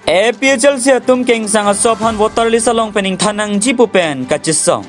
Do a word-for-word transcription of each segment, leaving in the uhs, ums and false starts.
APHLC atum kengsang aso aphan voter list along pen ingthan nangji pu pen kachesong.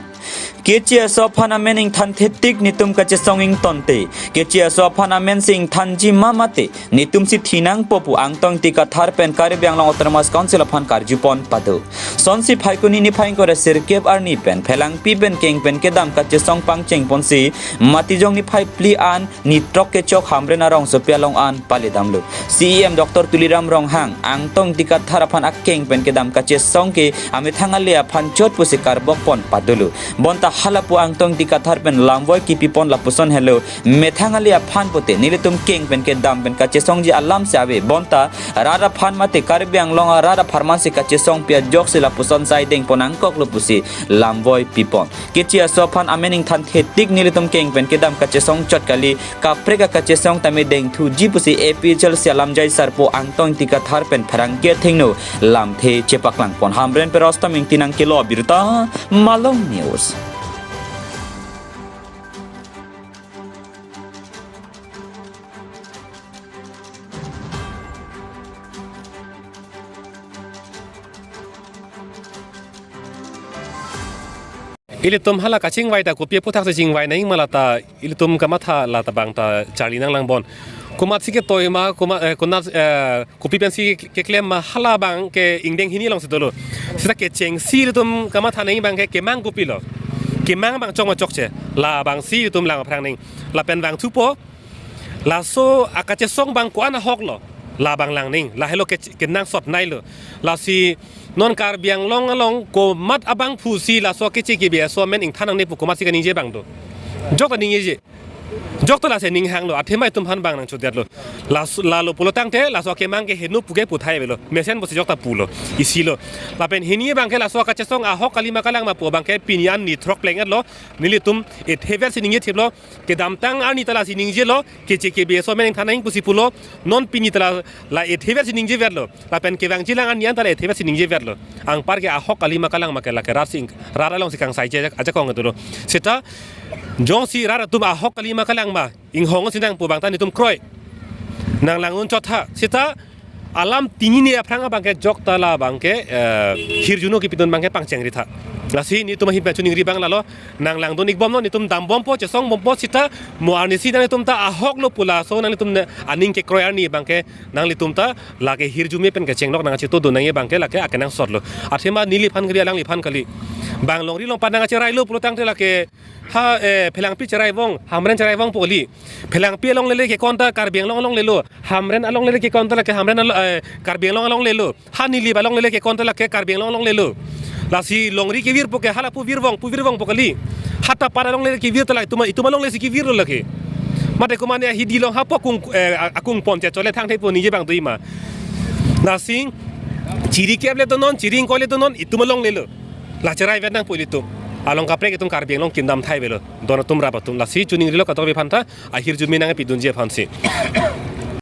Keche aso aphan amen ingthan thetik netum kachesong ingtonte. Keche aso aphan amen si ingthanji ma mate netum si thinangpo pu Angtong Ingti Kathar pen Karbi Anglong Autonomous Council aphan karjupon pado. Sonsi Phaikuni niphai ingkoi ra sirkep arni pen Phelangpi pen keng pen kedam kachesong pangchengponsi Matijong niphai phli an nitrok kechok Hamren arongsopi along an palidamlo. CEM Doctor Tuliram Ronghang, Angtong Ingti Kathar aphan akeng pen kedam kachesong ke amethang ale aphan chot pusi karbokpon padolo. Bonta halapu Angtong Ingti Kathar pen lamvoi kipipon lapuson helo, methang ale aphan pute nelitum keng pen kedam pen kachesongji alam si ave. Bonta rat aphan mate Karbi Anglong arat apharman si kachesongpi ajoksi lapuson sai dengpon nangkoklo pusi lamvoi pipon. Keche aso aphan amen ingthan thetik nelitum keng pen kedam kachesong chot kali, kaprek akachesong tame dengthuji pusi APHLC alamjai sarpo Angtong Ingti Kathar pen pherangke athengno lamthe chepaklangpon. Hamren pen Rostam Ingti nangkelo abirta, Malong News. Ilitum hala kachingvai ta kopi aputhaksi chingvai nangji ma lata ilitum kamatha lata abang ta charli nanglangbom. Komatsi ketoi ma, koma, eh, konat, eh, kopi pensi ke-, keklem ma hala abang ke ingdeng hini alongsi dolo. Seta kechengsi ilitum kamatha nangji abang ke kemang kopilo. Kemang abang chok ma chokche. Labangsi ilitum lang aphrang nangji. Lapen vangthupo. Laso akachesong abang ko-an ahoklo, labang lang nangji, lahelo ke, kenangsot nailo. Lasi non Karbi Anglong along komat abangphusi laso keche kebe aso amen ingthan nangne pu komatsi kaningje abang do? Jokta ningjeje. Jokta lasi ninghanglo, athema itum aphan abang nangchudetlo. Laso, lalo pulo tangte, laso kemang ke heno puke puthai avelo. Mesen pusi jokta pulo, isilo. Lapen hini abang ke laso akachesong ahok kali ma kalang ma pu abang ke pini an nitrok pleng-etlo, nelitum ethever si ningje thiplo, kedamtang arni ta lasi ningjelo, keche kebe aso amen ingthan nangji pusi pulo, non pini ta la, la ethever si ningjeverlo, lapen kevangjilang arni an ta la ethever si ningjeverlo. Anpar ke ahok kali ma kalang ma ke lake rat si, rat alongsi kangsai je ajak, ajakong ketulo. Seta jongsi rat atum ahok kali ma kalang ma inghong si nang pu abang ta netum kroi. Nanglang un chot tha. Seta alam tinine aphrang abang ke jokta labang ke, eh, hirjuno kipidun abang ke pangchengri tha. Lasi netum ahin pen choningri abang lalo, nanglangdun-ikbomlo, netum dambompo, chesongbompo, seta mo arnisi nangtum ta ahoklo pu laso nangtum ne aning kekroi arni abang ke nanglitum ta lake hirjume pen kachenglok nangchetongdun nangji abang ke lake akenangsotlo. Athema neliphan kali, alangliphan kali. Bang longri longpat nangcherailo pulo tangte lake ha, eh, Phelangpi cherai vong, Hamren cherai vongpo kali. Phelangpi alongle le kekon ta Karbi Anglong alonglelo. Hamren alongle le kekon ta lake Hamren alo-, eh, Karbi Anglong alonglelo. Ha Nilip alongle le kekon ta lake Karbi Anglong alonglelo. Lasi longri kevirpo ke halapu vir vong, pu vir vongpo kali. Ha Tapat alongle le kevir ta la itum, itum alongle si kevirlo lake. Mate komane ahidi along hapu akung, eh, akungpon chechole thangthepo ningje abang doji ma. Lasi chiri kep le donon, chiri ingkoi le donon, itum alonglelo. La cheraivet nangpo ilitum. Along kaprek itum Karbi Anglong kimdam thai avelo. Don atum rap atum, lasi choningrilo kadokave aphan ta ahirjume nangpidunji aphansi.